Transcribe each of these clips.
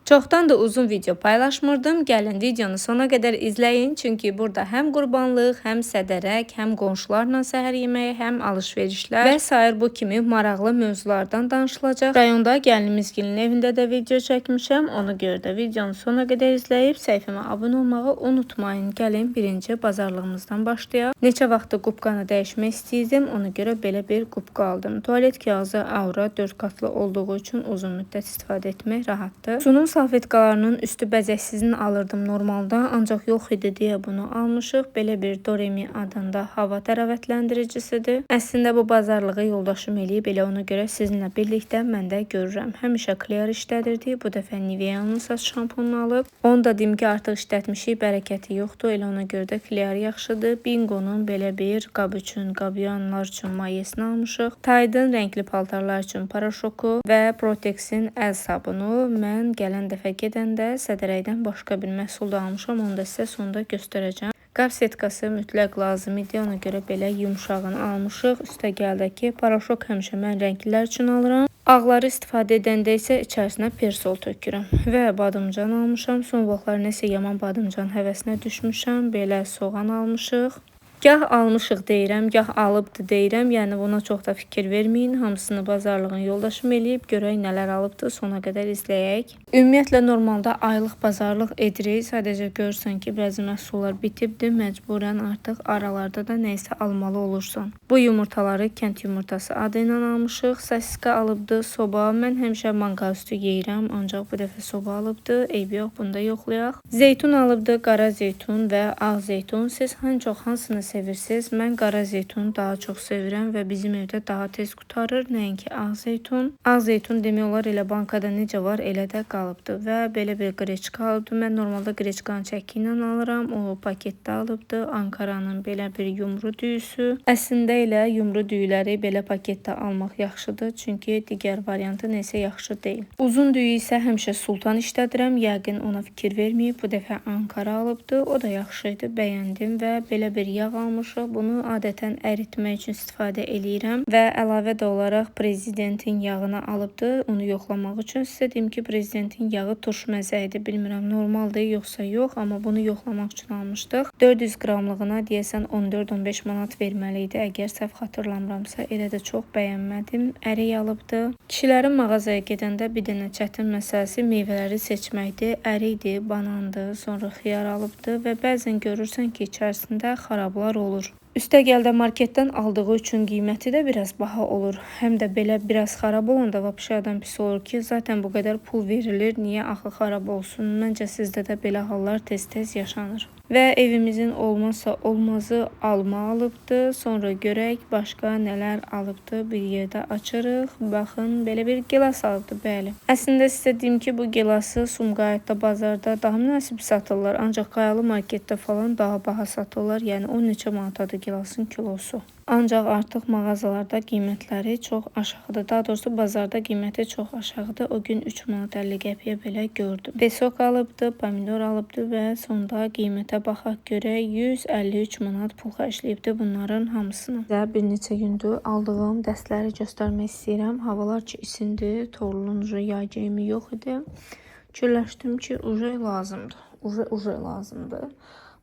Çoxdan da uzun video paylaşmırdım. Gəlin videonu sona qədər izləyin. Çünki burada həm qurbanlıq, həm sədərək, həm qonşularla səhər yeməyi, həm alış-verişlər və sair bu kimi maraqlı mövzulardan danışılacaq. Rayonda gəlinimizgilin evində də video çəkmişəm. Ona görə də videonu sona qədər izləyib səhifəmə abunə olmağı unutmayın. Gəlin birinci bazarlığımızdan başlayaq. Neçə vaxtdır qupqanı dəyişmək istəyirdim. Ona görə belə bir qupqa aldım. Tualet kağızı Aura 4 qatlı olduğu üçün uzun müddət istifadə etmək rahatdır. Sunum salfetkalarının üstü bəzəksizini alırdım normalda, ancaq yox idi deyə bunu almışıq. Belə bir Doremi adında hava təravətləndiricisidir. Əslində bu bazarlığı yoldaşım eləyib, elə ona görə sizinlə birlikdə mən də görürəm. Həmişə Clear işlədirdi. Bu dəfə Nivea-nın saç şampununu alıb. Onu da deyim ki, artıq işlətmişik, bərəkəti yoxdur. Elə ona görə də Clear yaxşıdır. Bingo-nun belə bir qab üçün, qabyanlar üçün mayesini almışıq. Tide-ın rəngli paltarlar üçün paraşoku və Protex-in əl sabunu. Mən gələn dəfə gedəndə sədərəkdən başqa bir məhsul da almışam. Onu da sizə sonda göstərəcəm. Qab setkası mütləq lazım idi. Ona görə belə yumşağını almışıq. Üstə gəldi ki, paraşok həmişə mən rənglilər üçün alıram. Ağları istifadə edəndə isə içərisinə persol tökürəm və badımcan almışam. Son vaxtlar nəsə yaman badımcan həvəsinə düşmüşəm. Belə soğan almışıq. Gah almışıq deyirəm, gah alıbdı deyirəm. Yəni buna çox da fikir verməyin. Hamısını bazarlığın yoldaşım eləyib. Görək nələr alıbdı. Sona qədər izləyək. Ümumiyyətlə normalda aylıq bazarlıq edirik. Sadəcə görürsən ki, bəzi məhsullar bitibdi. Məcburən artıq aralarda da nəyisə almalı olursan. Bu yumurtaları kənd yumurtası adı ilə almışıq. Sosiska alıbdı, soba. Mən həmişə manqal üstü yeyirəm, ancaq bu dəfə soba alıbdı. Eybi yox, bunu da yoxlayaq. Zeytun alıbdı, qara zeytun və ağ zeytun. Siz ən çox hansını sevirsiniz? Mən qara zeytunu daha çox sevirəm və bizim evdə daha tez qurtarır, nəinki ağ zeytun. Ağ zeytun demək olar elə bankada necə var, elə də qalıbdı və belə bir qreçka alıbdı. Mən normalda qreçkanı çəki ilə alıram, o paketdə alıbdı. Ankaranın belə bir yumru düyüsü. Əslində elə yumru düyüləri belə paketdə almaq yaxşıdır, çünki digər variantı nəsə yaxşı deyil. Uzun düyü isə həmişə Sultan işlədirəm, yəqin ona fikir verməyib. Bu dəfə Ankara alıbdı, o da yaxşı idi, bəyəndim və belə bir yağ almışıq. Bunu adətən əritmək üçün istifadə eləyirəm və əlavə də olaraq prezidentin yağını alıbdı, onu yoxlamaq üçün. Sizə deyim ki, prezidentin yağı turş məzə idi. Bilmirəm normaldır yoxsa yox, amma bunu yoxlamaq üçün almışdıq. 400 qramlığına deyəsən 14-15 manat verməli idi. Əgər səhv xatırlamıramsa, elə də çox bəyənmədim. Ərik alıbdı. Kişilərin mağazaya gedəndə bir dənə çətin məsələsi meyvələri seçməkdir. Ərikdir, banandır, sonra xiyar alıbdı və bəzən görürsən ki, içərisində xarablar olur. Üstəgəl də marketdən aldığı üçün qiyməti də biraz baha olur. Həm də belə biraz xarab olanda vapşe adam pis olur ki, zaten bu qədər pul verilir, niyə axı xarab olsun? Məncə sizdə də belə hallar tez-tez yaşanır. Və evimizin olmazsa olmazı alma alıbdı. Sonra görək başqa nələr alıbdı. Bir yerdə açırıq. Baxın, belə bir gilas alıbdı, bəli. Əslində sizə deyim ki, bu gilası Sumqayıtda, bazarda daha münasib satırlar. Ancaq Qayalı marketdə falan daha baha satırlar. Yəni 10 neçə manatadır gilasın kilosu. Ancaq artıq mağazalarda qiymətləri çox aşağıdır. Daha doğrusu bazarda qiyməti çox aşağıdır. O gün 3 manat 50 qəpiyə belə gördüm. Besok alıbdı, pomidor alıbdı və sonda qiymətə baxaq görək 153 manat pul xərcləyibdi bunların hamısını. Bir neçə gündür aldığım dəstləri göstərmək istəyirəm. Havalar ki isindi, Torlun yay geyimi yox idi. Fikirləşdim ki, uje lazımdır. Uje lazımdır.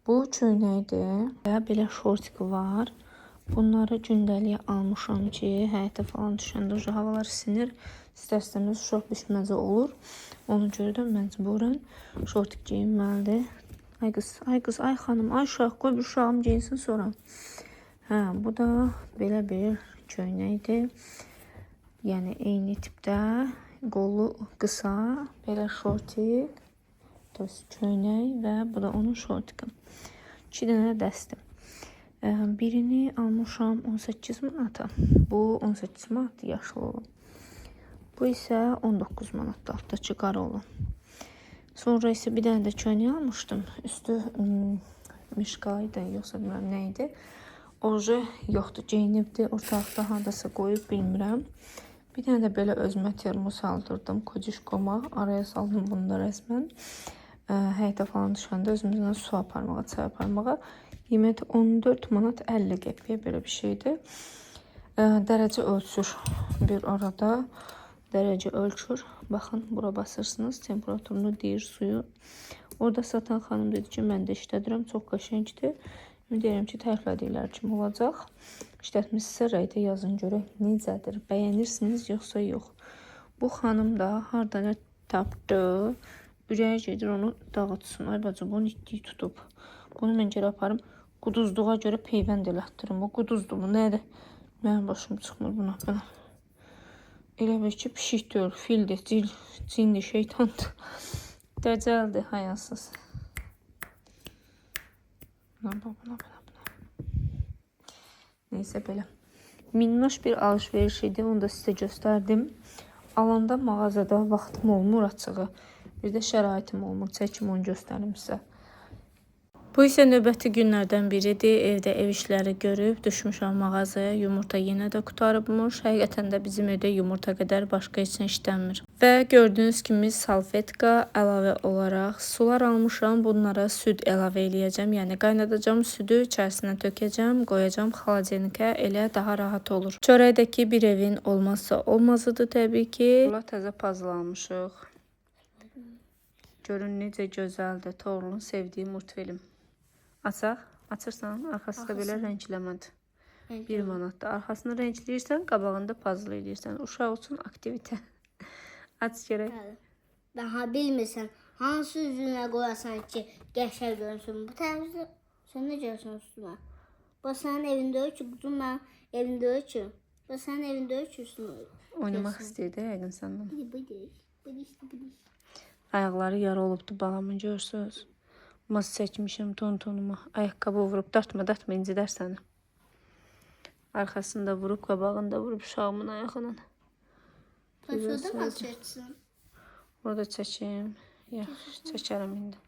Bu köynəkdir və belə şortiki var. Bunları gündəliyə almışam ki, həyətə falan düşəndə uje havalar isinir, istər-istəməz uşaq düşməzə olur. Ona görə də məcburən şortik geyinməlidir. Ay qız, ay qız, ay xanım, ay uşaq, qoy bir uşağım geyinsin sonra. Hə, bu da belə bir köynəkdir. Yəni eyni tipdə, qolu qısa, belə şortik, toz köynək və bu da onun şortiki. 2 dənə dəsti. Birini almışam 18 manata. Bu 18 manat yaşıl olan. Bu isə 19 manatdır, altdakı qara olan. Sonra isə bir dənə də köynək almışdım. Üstü mişka idi, yoxsa bilmirəm nə idi. Oje yoxdur, geyinibdi. Ortalıqda hardasa qoyub bilmirəm. Bir dənə də belə özümə termos aldırdım. Kocişkoma. Araya saldım bunu da rəsmən. Həyətə falan düşəndə özümüzlə su aparmağa, çay aparmağa. Qiyməti 14 manat 50 qəpiyə belə bir şeydir. Dərəcə ölçür bir arada. Dərəcə ölçür. Baxın, bura basırsınız, temperaturunu deyir suyu. Orada satan xanım dedi ki, mən də işlədirəm, çox qəşəngdir. Ümid edirəm ki, təriflədikləri kimi olacaq. İşlətmişsə rəydə yazın görək necədir. Bəyənirsiniz yoxsa yox. Bu xanım da harda nə tapdı? Ürəyi gedir onu dağıtsın. Ay bacı, bunu itlik tutub. Bunu mən geri aparım. Quduzluğa görə peyvənd elətdirim. Bu quduzdur mu, nədir? Mənim başım çıxmır buna. Buna. Elə bil ki, pişik deyil, fildir, cindir, şeytandır. Dəcəldir, hayasız. Buna, buna, buna, buna. Neyse belə. Minnoş bir alışveriş idi, onu da sizə göstərdim. Alanda mağazada vaxtım olmur açığı. Bir də şəraitim olmur, çəkim onu göstərim sizə. Bu isə növbəti günlərdən biridir. Evdə ev işləri görüb düşmüşəm mağazaya. Yumurta yenə də qurtarıbmış. Həqiqətən də bizim evdə yumurta qədər başqa heç nə işlənmir. Və gördüyünüz kimi salfetka əlavə olaraq sular almışam. Bunlara süd əlavə eləyəcəm. Yəni qaynadacağam südü, içərisinə tökəcəm, qoyacağam xaladenikə, elə daha rahat olur. Çörəkdəki bir evin olmazsa olmazıdır təbii ki. Bura təzə puzzle almışıq. Görün necə gözəldir. Toğrulun sevdiyi multfilm. Açaq. Açırsan, arxası da belə rəngləmədir. 1 manatdır. Arxasını rəngləyirsən, qabağında puzzle eləyirsən. Uşaq üçün aktivitə. Aç görək. Daha bilmirsən hansı üzünə qoyasan ki, qəşəng görünsün. Bu tərəfdə sən nə görürsən üstünə? Bu sənin evində deyil ki, quzum mənim evimdə deyil ki. Bu sənin evində deyil ki, üstünə. Oynamaq istəyir də yəqin səndən. Bu deyil. Bu deyil, bu deyil. Ayaqları yara olubdu balamın, görürsüz. Maz çəkmişəm tontonuma. Ayaqqabı vurub, dartma, dartma, incidər səni. Arxasında vurub, qabağında vurub uşağımın ayağının. Şurada mı açırsın? Burada çəkim. Yaxşı, çəkərəm indi.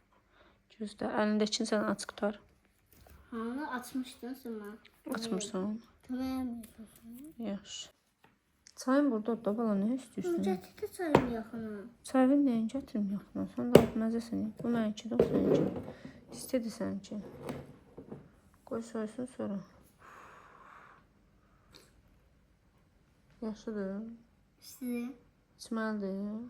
Gözlə, əlindəkini sən aç qurtar. Hanı açmışdın sən mənə. Açmırsan. Tamam. Yaxşı. Çayın burada da bala, nə istəyirsən? Gətir də çayım yaxına. Çayın nəyin gətirim yaxına? Sən də məzəsən. Bu mənimkidir, o səninki. İstedi səninki. Qoy soysun sonra. Yaxşıdır. Sizi. İçməlidir.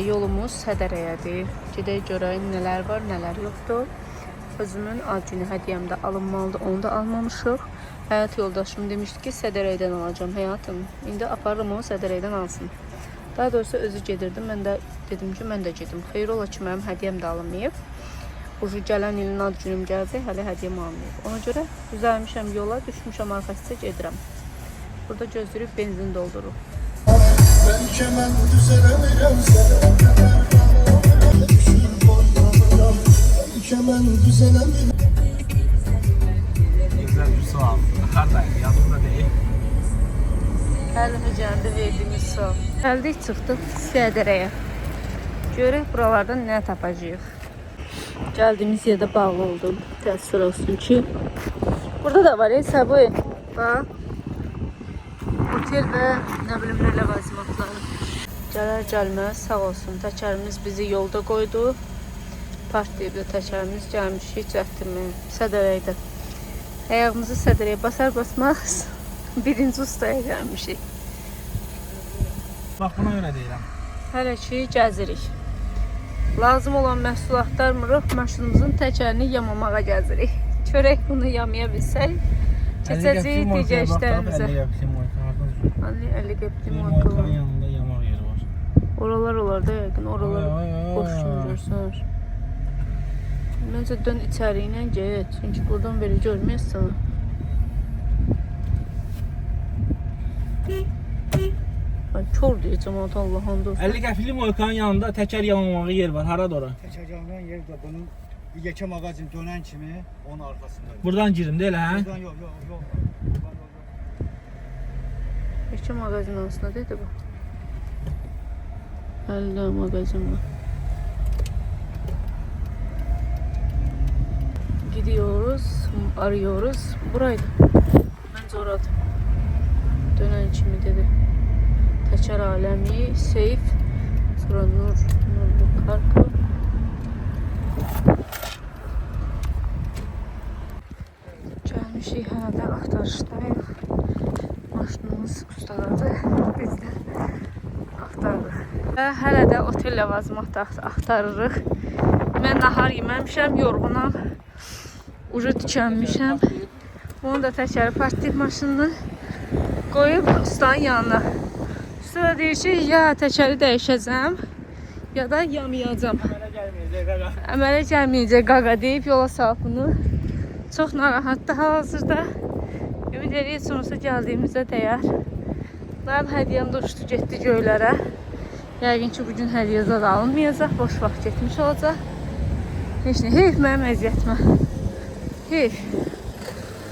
Yolumuz Sədərəyədir. Gedək görək nələr var, nələr yoxdur. Özümün ad günü hədiyyəm də alınmalıdır, onu da almamışıq. Həyat yoldaşım demişdi ki, Sədərəydən alacağam həyatım. İndi aparırım onu Sədərəydən alsın. Daha doğrusu özü gedirdi. Mən də dedim ki, mən də gedim. Xeyir ola ki, mənim hədiyyəm də alınmayıb. Ucu gələn ilin ad günüm gələcək, hələ hədiyyəm alınmayıb. Ona görə düzəlmişəm yola, düşmüşəm arxasıca gedirəm. Burada gözləyirik, benzin doldururuq. Bəlkə mən düzələmirəm sənə qədər düşür boynuma. Bəlkə mən düzələmirəm. Gözəl bir sual. Hardaydı? Yadımda deyil. Hələ gəldi verdiyimiz sual. Gəldik, çıxdıq Sədərəyə. Görək buralardan nə tapacağıq. Gəldiyimiz yerdə bağlı oldu. Təəssüf olsun ki. Burada da var, Subway. Bax. Otel və nə bilim nə ləvazimatları. Gələr gəlməz sağ olsun. Təkərimiz bizi yolda qoydu. Partlayıb da təkərimiz gəlmişik çəkdirməyə. Sədərəkdə. Ayağımızı sədərəyə basar basmaz birinci ustaya gəlmişik. Bax buna görə deyirəm. Hələ ki gəzirik. Lazım olan məhsul axtarmırıq, maşınımızın təkərini yamamağa gəzirik. Çörək bunu yamaya bilsək, keçəcəyik digər işlərimizə. 50 qəpikli moyka hardan düşür? Hani 50 qəpikli Bir moyka moykanın var. yanında yamaq yeri var. Oralar olar da yəqin, oralar Ay, ay, ay. boş kimi görsən. Məncə dön içəri ilə get, çünki buradan belə görməyəsən. Ay kor deyəcəm Allah'ın olsun. 50 qəpikli moykanın yanında təkər yamamağı yer var. Harada ora? Təkər yamayan yer də bunun bu yekə mağazin dönən kimi onun arxasında. Buradan girim də elə, hə? Buradan yox, yox, yox. Buradan yox, yox. İki mağazin hansında dedi bu? 50 mağazin var. Gidiyoruz, arıyoruz. Buraydı. Məncə oradır. Dönən kimi dedi. Təkər aləmi, seyf, sonra Nur, Nurlu Kargo. getmişik, hələ də axtarışdayıq. Maşınımız ustadadır. Biz də axtarırıq. Və hələ də otel ləvazimatı axtarırıq. Mən nahar yeməmişəm, yorğunam. Ucu tükənmişəm. Bunun da təkəri partlayıb maşınını qoyub ustanın yanına. Usta da deyir ki, ya təkəri dəyişəcəm, ya da yamayacam. Əmələ gəlməyəcək qaqa. Əmələ gəlməyəcək qaqa deyib yola salıb bunu. Çox narahatdır hal-hazırda. Ümid eləyir heç olmasa gəldiyimizə dəyər. Mənim hədiyyəm də uçdu getdi göylərə. Yəqin ki, bugün hədiyyə zad alınmayacaq, boş vaxt getmiş olacaq. Heç nə, heyf mənim əziyyətimə. Heyf.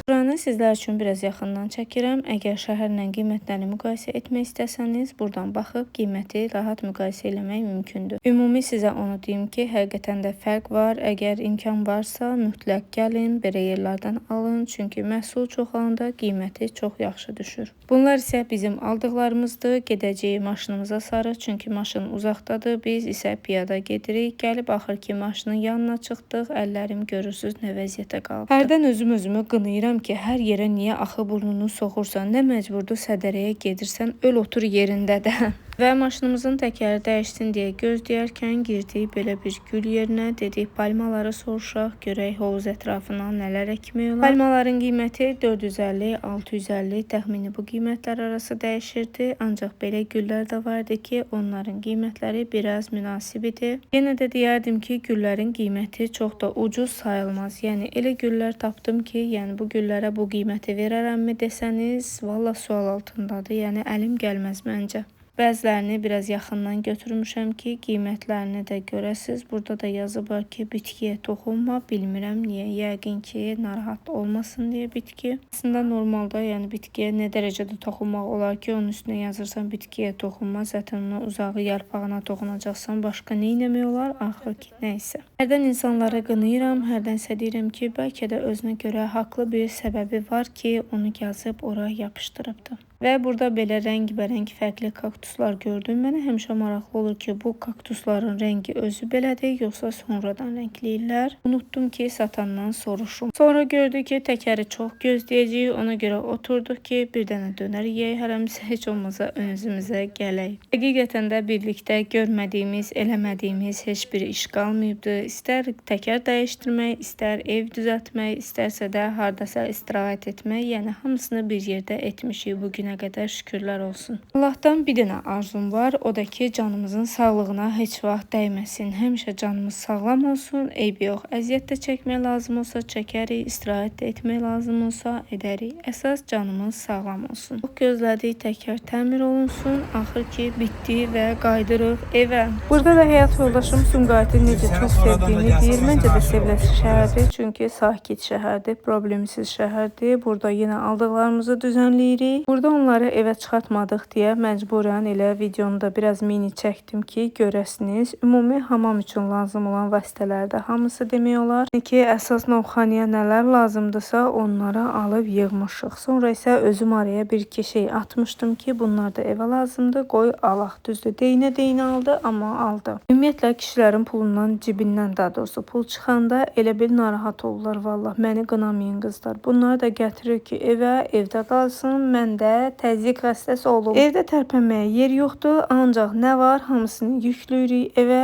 Buranı sizlər üçün biraz yaxından çəkirəm. Əgər şəhərlə qiymətləri müqayisə etmək istəsəniz, buradan baxıb qiyməti rahat müqayisə eləmək mümkündür. Ümumi sizə onu deyim ki, həqiqətən də fərq var. Əgər imkan varsa, mütləq gəlin, belə yerlərdən alın, çünki məhsul çoxalanda qiyməti çox yaxşı düşür. Bunlar isə bizim aldıqlarımızdır. Gedəcəyik maşınımıza sarı, çünki maşın uzaqdadır. Biz isə piyada gedirik. Gəlib axır ki, maşının yanına çıxdıq. Əllərim görürsüz nə vəziyyətə qalıb. Hərdən özüm özümü qınayıram ki, hər yerə niyə axı burnunu soxursan, nə məcburdur sədərəyə gedirsən, öl otur yerində də. Və maşınımızın təkəri dəyişsin deyə gözləyərkən girdik belə bir gül yerinə, dedik palmaları soruşaq, görək hovuz ətrafına nələr əkmək olar. Palmaların qiyməti 450-650 təxmini bu qiymətlər arası dəyişirdi, ancaq belə güllər də vardı ki, onların qiymətləri biraz münasib idi. Yenə də deyərdim ki, güllərin qiyməti çox da ucuz sayılmaz. Yəni elə güllər tapdım ki, yəni bu güllərə bu qiyməti verərəmmi desəniz, valla sual altındadır. Yəni əlim gəlməz məncə. Bəzilərini biraz yaxından götürmüşəm ki, qiymətlərini də görəsiz. Burada da yazıblar ki, bitkiyə toxunma. Bilmirəm niyə. Yəqin ki, narahat olmasın deyə bitki. Əslində normalda, yəni bitkiyə nə dərəcədə toxunmaq olar ki, onun üstünə yazırsan bitkiyə toxunma, zaten ona uzağı yarpağına toxunacaqsan, başqa nə etmək olar? Axır ki, nə isə. Hərdən insanlara qınayıram, hərdənsə deyirəm ki, bəlkə də özünə görə haqlı bir səbəbi var ki, onu yazıb ora yapışdırıbdı. Və burada belə rəngbərəng fərqli kaktuslar gördüm. Mənə həmişə maraqlı olur ki, bu kaktusların rəngi özü belədir, yoxsa sonradan rəngləyirlər. Unutdum ki, satandan soruşum. Sonra gördük ki, təkəri çox gözləyəcəyik. Ona görə oturduq ki, bir dənə dönər yeyək, hələmizə heç olmasa özümüzə gələk. Həqiqətən də birlikdə görmədiyimiz, eləmədiyimiz heç bir iş qalmayıbdı. İstər təkər dəyişdirmək, istər ev düzəltmək, istərsə də hardasa istirahət etmək, yəni hamısını bir yerdə etmişik bu günə qədər, şükürlər olsun. Allahdan bir dənə arzum var, o da ki, canımızın sağlığına heç vaxt dəyməsin. Həmişə canımız sağlam olsun, eybi yox. Əziyyət də çəkmək lazım olsa çəkərik, istirahət də etmək lazım olsa edərik. Əsas canımız sağlam olsun. Çox gözlədik təkər təmir olunsun. Axır ki, bitdi və qayıdırıq evə. Burada da həyat yoldaşım Sumqayıtı necə çox sevdiyini deyir. Məncə də seviləsi şəhərdir, çünki sakit şəhərdir, problemsiz şəhərdir. Burada yenə aldıqlarımızı düzənləyirik. Burada onları evə çıxartmadıq deyə məcburən elə videonu da biraz mini çəkdim ki, görəsiniz. Ümumi hamam üçün lazım olan vasitələr də hamısı demək olar ki, əsas novxanıya nələr lazımdırsa onları alıb yığmışıq. Sonra isə özüm araya bir-iki şey atmışdım ki, bunlar da evə lazımdır, qoy alaq. Düzdür, deyinə-deyinə aldı, amma aldı. Ümumiyyətlə kişilərin pulundan, cibindən daha doğrusu pul çıxanda elə bil narahat olurlar vallah. Məni qınamayın qızlar. Bunları da gətirir ki, evə, evdə qalsın. Mən də təzyiq xəstəsi olum. Evdə tərpənməyə yer yoxdur, ancaq nə var hamısını yükləyirik evə.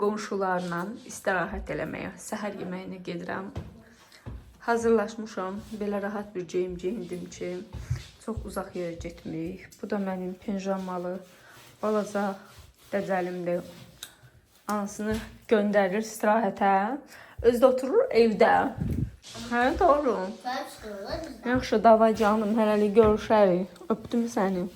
Qonşularla istirahət eləməyə, səhər yeməyinə gedirəm. Hazırlaşmışam. Belə rahat bir geyim geyindim ki, çox uzaq yerə getmirik. Bu da mənim pijamalı balaca dəcəlimdir. Anasını göndərir istirahətə. Özü də oturur evdə. Hə, doğru. Yukarı çıxırlar bizdən. Yaxşı, davay canım, hələlik görüşərik. Öpdüm səni.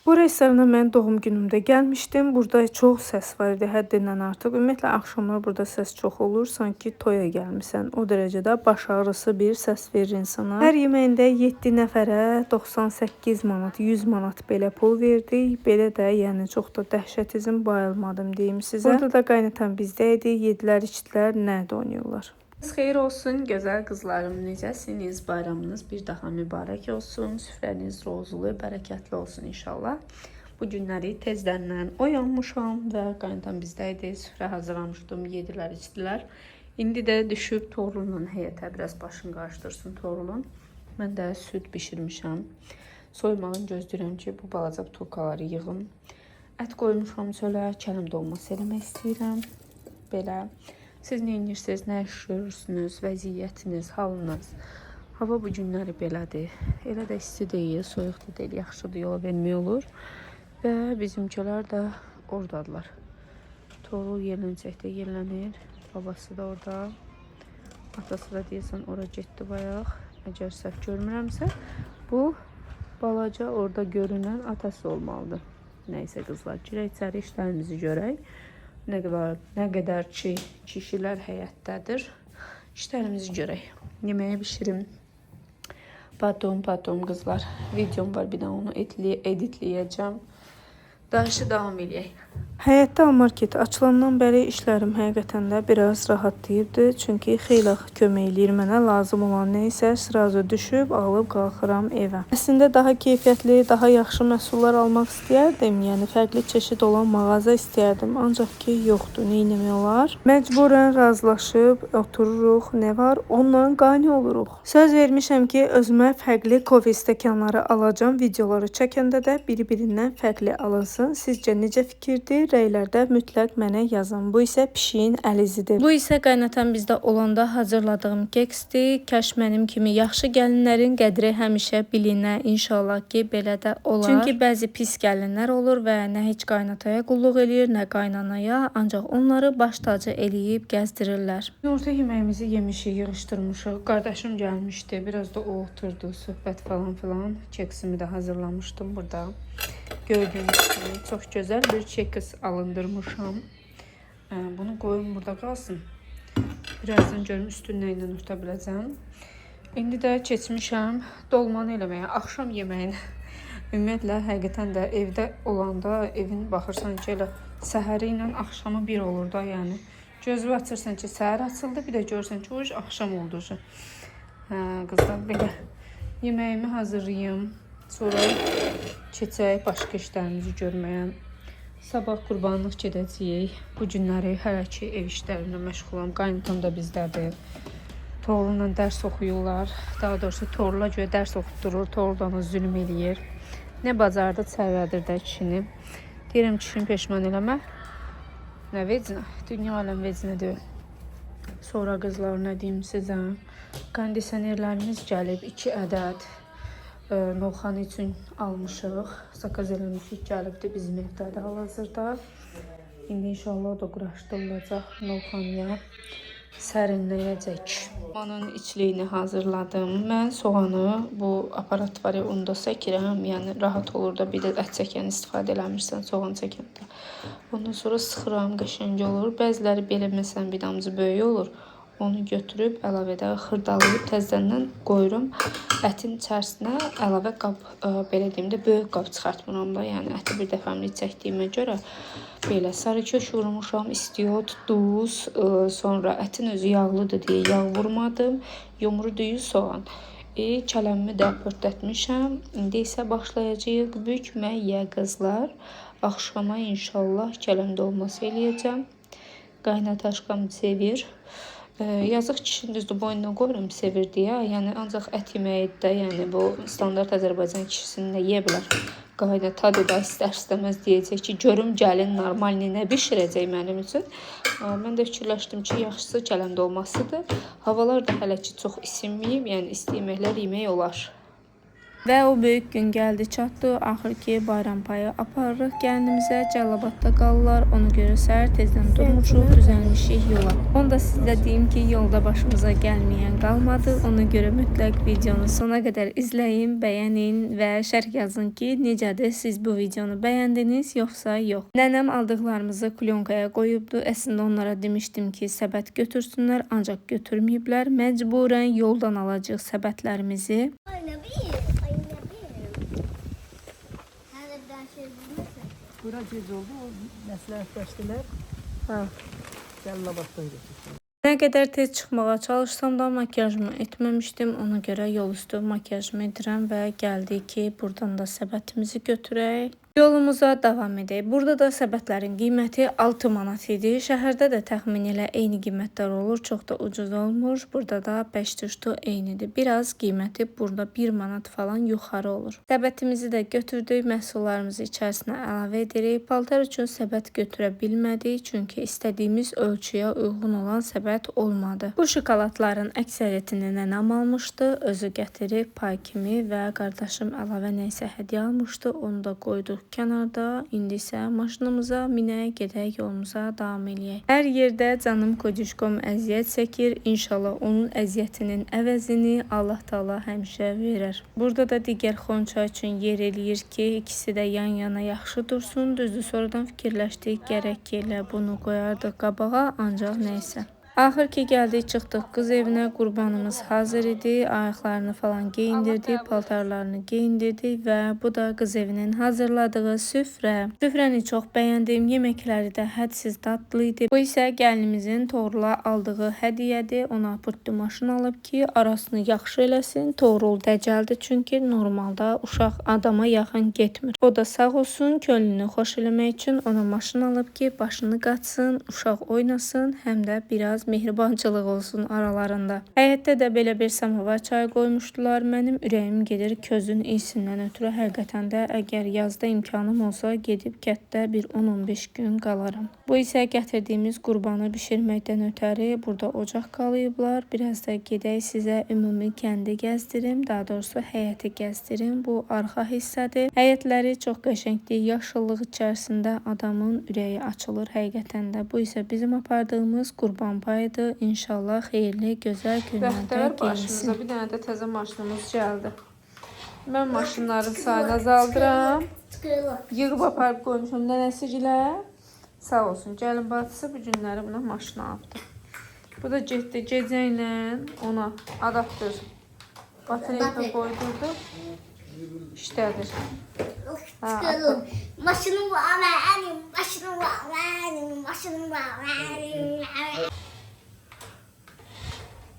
Bu restorana mən doğum günümdə gəlmişdim. Burada çox səs var idi, həddindən artıq. Ümumiyyətlə axşamlar burada səs çox olur, sanki toya gəlmisən. O dərəcədə baş ağrısı bir səs verir insana. Hər yeməyində 7 nəfərə 98 manat, 100 manat belə pul verdik. Belə də, yəni çox da dəhşətizm bayılmadım deyim sizə. Burada da qaynatan bizdə idi, yedilər, içdilər, nədə oynayırlar. Xeyir olsun gözəl qızlarım, necəsiniz? Bayramınız bir daha mübarək olsun. Süfrəniz rozulu, bərəkətli olsun inşallah. Bu günləri tezdəndən oyanmışam və qaynatam bizdə idi. Süfrə hazırlamışdım, yedilər, içdilər. İndi də düşüb Toğrul'la həyətə biraz başını qarışdırsın Toğrul'un. Mən də süd bişirmişəm. Soymağını gözləyirəm ki, bu balaca butulkaları yığım. Ət qoymuşam çölə, kələm dolması eləmək istəyirəm. Belə. Siz nə edirsiniz, nə yaşayırsınız, vəziyyətiniz, halınız. Hava bu günləri belədir. Elə də isti deyil, soyuq da deyil, yaxşıdır, yola vermək olur. Və bizimkilər də oradadılar. Toğrul yerlənəcəkdə yerlənir. Babası da orada. Atası da deyəsən ora getdi bayaq. Əgər səhv görmürəmsə, bu balaca orada görünən atası olmalıdır. Nəysə qızlar, girək içəri işlərimizi görək. Nə qədər ki kişilər həyətdədir. İşlərimizi görək. Yeməyi bişirim. Pardon, pardon qızlar. Videom var, bir də onu editləyəcəm. Daha davam eləyək. Həyətdə market açılandan bəri işlərim həqiqətən də biraz rahatlayıbdı. Çünki xeyli kömək eləyir mənə. Lazım olan nə isə sırazu düşüb alıb qalxıram evə. Əslində daha keyfiyyətli, daha yaxşı məhsullar almaq istəyərdim. Yəni fərqli çeşid olan mağaza istəyərdim. Ancaq ki yoxdur. Nə etmək olar? Məcburən razılaşıb otururuq. Nə var? Onunla qane oluruq. Söz vermişəm ki, özümə fərqli kofe stəkanları alacağam. Videoları çəkəndə də bir-birindən fərqli alınsın. Sizcə necə fikirdir? Rəylərdə mütləq mənə yazın. Bu isə pişiyin əlizidir. Bu isə qaynatam bizdə olanda hazırladığım keksdir. Kaş mənim kimi yaxşı gəlinlərin qədri həmişə bilinə. İnşallah ki, belə də olar. Çünki bəzi pis gəlinlər olur və nə heç qaynataya qulluq eləyir, nə qaynanaya, ancaq onları baş tacı eləyib gəzdirirlər. Günorta yeməyimizi yemişik, yığışdırmışıq. Qardaşım gəlmişdi, biraz da o oturdu, söhbət falan filan. Keksimi də hazırlamışdım burada. Gördüyünüz kimi çox gözəl bir keks alındırmışam. Bunu qoyum burada qalsın. Birazdan görüm üstünü nə ilə örtə biləcəm. İndi də keçmişəm dolmanı eləməyə, axşam yeməyini. Ümumiyyətlə, həqiqətən də evdə olanda evin baxırsan ki, elə səhəri ilə axşamı bir olur da, yəni. Gözünü açırsan ki, səhər açıldı, bir də görürsən ki, o iş axşam oldu. Hə, qızlar, belə yeməyimi hazırlayım. Sonra keçək başqa işlərimizi görməyə. Sabah qurbanlıq gedəcəyik. Bu günləri hələ ki ev işlərinə məşğulam. Qaynatam da bizdədir. Toğrul'la dərs oxuyurlar. Daha doğrusu Toğrul'a görə dərs oxutdurur. Toğrul da ona zülm eləyir. Nə bacardı çəvədir də kişini. Deyirəm kişini peşman eləmə. Nə vecinə? Dünya aləm vecinə deyil. Sonra qızlar nə deyim sizə? Kondisionerlərimiz gəlib 2 ədəd. Novxanı üçün almışıq. Zakaz eləmişik, gəlibdi bizim evdədir hal-hazırda. İndi inşallah o da quraşdırılacaq Novxanıya. Sərinləyəcək. Soğanın içliyini hazırladım. Mən soğanı bu aparat var ya onda səkirəm. Yəni rahat olur da bir də ət çəkən istifadə eləmirsən soğan çəkəndə. Ondan sonra sıxıram, qəşəng olur. Bəziləri belə məsələn bir damcı böyük olur. Onu götürüb əlavə də xırdalayıb təzədən qoyurum. Ətin içərisinə əlavə qab, belə deyim də böyük qab çıxartmıram da. Yəni əti bir dəfəmlik çəkdiyimə görə belə sarı kök vurmuşam, istiot, duz, sonra ətin özü yağlıdır deyə yağ vurmadım. Yumru düyü, soğan. Kələmimi də pörtlətmişəm. İndi isə başlayacağıq bükməyə qızlar. Axşama inşallah kələm dolması eləyəcəm. Qaynataşqam sevir. Yazıq kişinin düzdür boynuna qoyuram sevir deyə. Yəni ancaq ət yeməyi də, yəni bu standart Azərbaycan kişisinin də yeyə bilər. Qaynata da istər-istəməz deyəcək ki, görüm gəlin normal nə bişirəcək mənim üçün. Mən də fikirləşdim ki, yaxşısı kələm dolmasıdır. Havalar da hələ ki çox isinməyib, yəni isti yeməklər yemək olar. Və o böyük gün gəldi, çatdı. Axır ki, bayram payı aparırıq gəlinimizə. Cəllabadda qalırlar. Ona görə səhər tezdən durmuşuq, düzəlmişik yola. Onu da sizə deyim ki, yolda başımıza gəlməyən qalmadı. Ona görə mütləq videonu sona qədər izləyin, bəyənin və şərh yazın ki, necədir, siz bu videonu bəyəndiniz yoxsa yox. Nənəm aldıqlarımızı klyonkaya qoyubdu. Əslində onlara demişdim ki, səbət götürsünlər, ancaq götürməyiblər. Məcburən yoldan alacağıq səbətlərimizi. Ayna bir, ayna bir. Hələ ben şey bilmirsən. Bura gec oldu, o məsləhətləşdilər. Hə. Cəllabaddan götürdülər. Nə qədər tez çıxmağa çalışsam da makiyajımı etməmişdim. Ona görə yol üstü makiyajımı edirəm və gəldik ki, buradan da səbətimizi götürək. Yolumuza davam edək. Burada da səbətlərin qiyməti 6 manat idi. Şəhərdə də təxmin elə eyni qiymətlər olur. Çox da ucuz olmur. Burada da 5 tuşdu eynidir. Biraz qiyməti burada 1 manat falan yuxarı olur. Səbətimizi də götürdük. Məhsullarımızı içərisinə əlavə edirik. Paltar üçün səbət götürə bilmədik. Çünki istədiyimiz ölçüyə uyğun olan səbət olmadı. Bu şokoladların əksəriyyətini nənəm almışdı. Özü gətirib pay kimi və qardaşım əlavə nə isə hədiyyə almışdı. Onu da qoyduq kənarda. İndi isə maşınımıza minək, gedək yolumuza davam eləyək. Hər yerdə canım kocuşkom əziyyət çəkir. İnşallah onun əziyyətinin əvəzini Allah Taala həmişə verər. Burada da digər xonça üçün yer eləyir ki, ikisi də yan-yana yaxşı dursun. Düzdür, sonradan fikirləşdik, gərək ki, elə bunu qoyardıq qabağa, ancaq nə isə. Axır ki gəldik, çıxdıq qız evinə, qurbanımız hazır idi, ayaqlarını falan geyindirdik, paltarlarını geyindirdik və bu da qız evinin hazırladığı süfrə. Süfrəni çox bəyəndim, yeməkləri də hədsiz dadlı idi. Bu isə gəlinimizin Toğrula aldığı hədiyyədir. Ona pırtlı maşın alıb ki, arasını yaxşı eləsin. Toğrul dəcəldir çünki normalda uşaq adama yaxın getmir. O da sağ olsun, könlünü xoş eləmək üçün ona maşın alıb ki, başını qatsın, uşaq oynasın, həm də biraz mehribançılıq olsun aralarında. Həyətdə də belə bir samovar çayı qoymuşdular. Mənim ürəyim gedir közün iyisindən ötürü. Həqiqətən də əgər yazda imkanım olsa gedib kənddə bir 10-15 gün qalaram. Bu isə gətirdiyimiz qurbanı bişirməkdən ötəri burada ocaq qalayıblar. Biraz da gedək sizə ümumi kəndi gəzdirim, daha doğrusu həyəti gəzdirim. Bu arxa hissədir. Həyətləri çox qəşəngdir. Yaşıllıq içərisində adamın ürəyi açılır həqiqətən də. Bu isə bizim apardığımız qurban payıdır. İnşallah xeyirli, gözəl günlərdə Bəxtəvər geyinsin. başımıza bir dənə də təzə maşınımız gəldi. Mən maşınların sayını azaldıram. Çıxırıq. Yığıb aparıb qoymuşam nənəsigilə. Sağ olsun. Gəlin bacısı bu günləri buna maşın alıbdı. Bu da getdi gecə ilə ona adaptör batareyka Batareyka. qoydurdu. İşlədir. Çıxırıq. Maşınım var mənim, maşınım var mənim, maşınım var mənim.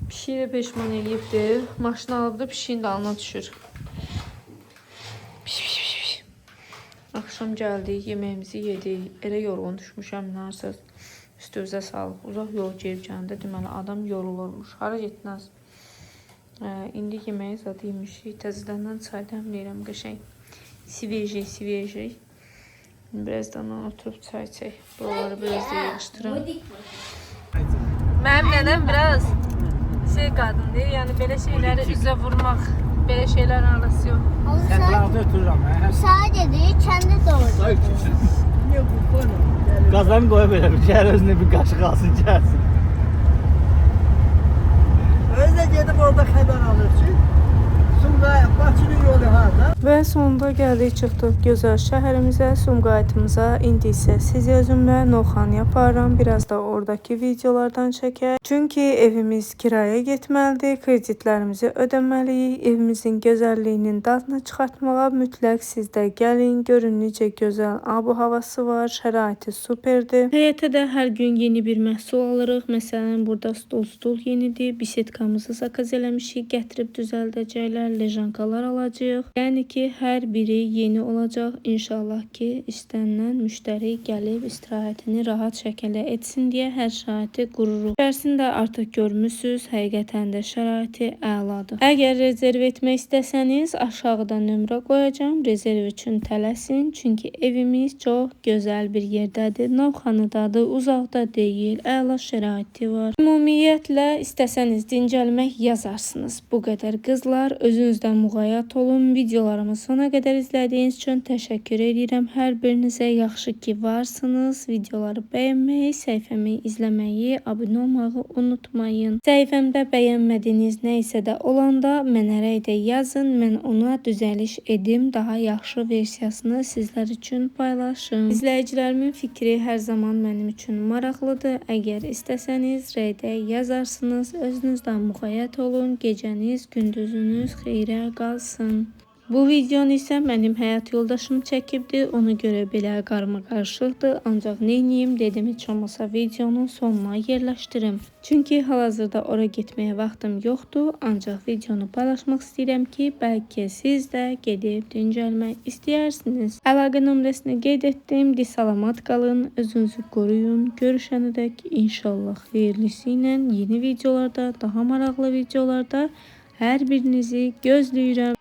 Pişiyi də peşman eləyibdi. Maşını alıbdı, pişiyin də alına düşür. Piş, piş, piş, piş. Axşam gəldik, yeməyimizi yedik. Elə yorğun düşmüşəm, narsız. Üstünüzə sağlıq. Uzaq yol gedib gələndə deməli adam yorulurmuş. Hara getdin az? İndi yeməyi zad yemişik. Təzədən çay dəmləyirəm qəşəng. Sveji, sveji. Birazdan oturub çay içək. Buraları biraz da yığışdırım. Mənim nənəm biraz şey qadındır. Yəni belə şeyləri üzə vurmaq, belə şeylər arası yox. Sən trağda ötürürəm. Hə? Sağ dedi, kəndi doğru. Niyə qurban olum? Gəlir. Qazan qoya belə bir şəhər özünə bir qaşıq alsın gəlsin. Özü də gedib orada xəbər alır ki, Sumqayıt, Bakının yolu harda? Və sonunda gəldik, çıxdıq gözəl şəhərimizə, Sumqayıtımıza. İndi isə sizi özümlə Novxanıya aparıram. Biraz da oradakı videolardan çəkək. Çünki evimiz kirayə getməlidir, kreditlərimizi ödəməliyik. Evimizin gözəlliyinin dadını çıxartmağa mütləq siz də gəlin, görün necə gözəl ab-havası var, şəraiti superdir. Həyətə də hər gün yeni bir məhsul alırıq. Məsələn, burada stol yenidir. Bisetkamızı zakaz eləmişik, gətirib düzəldəcəklər, lejankalar alacağıq. Yəni ki, hər biri yeni olacaq. İnşallah ki, istənilən müştəri gəlib istirahətini rahat şəkildə etsin deyə hər şəraiti qururuq. İçərisini də artıq görmüsüz, həqiqətən də şəraiti əladır. Əgər rezerv etmək istəsəniz, aşağıda nömrə qoyacağam. Rezerv üçün tələsin, çünki evimiz çox gözəl bir yerdədir. Novxanıdadır, uzaqda deyil, əla şəraiti var. Ümumiyyətlə, istəsəniz dincəlmək yazarsınız. Bu qədər qızlar, özünüzdən müğayət olun. Videolarımı sona qədər izlədiyiniz üçün təşəkkür edirəm. Hər birinizə yaxşı ki varsınız. Videoları bəyənməyi, səhifəmi izləməyi, abunə olmağı unutmayın. Səhifəmdə bəyənmədiyiniz nə isə də olanda mənə rəydə yazın. Mən ona düzəliş edim, daha yaxşı versiyasını sizlər üçün paylaşım. İzləyicilərimin fikri hər zaman mənim üçün maraqlıdır. Əgər istəsəniz rəydə yazarsınız. Özünüzdən müğayət olun. Gecəniz, gündüzünüz xeyrə qalsın. Bu videonu isə mənim həyat yoldaşım çəkibdi. Ona görə belə qarma-qarışıqdır. Ancaq neyniyim dedim heç olmasa videonun sonuna yerləşdirim. Çünki hal-hazırda ora getməyə vaxtım yoxdur. Ancaq videonu paylaşmaq istəyirəm ki, bəlkə siz də gedib dincəlmək istəyərsiniz. Əlaqə nömrəsini qeyd etdim. Di salamat qalın, özünüzü qoruyun. Görüşənədək inşallah xeyirlisi ilə yeni videolarda, daha maraqlı videolarda hər birinizi gözləyirəm.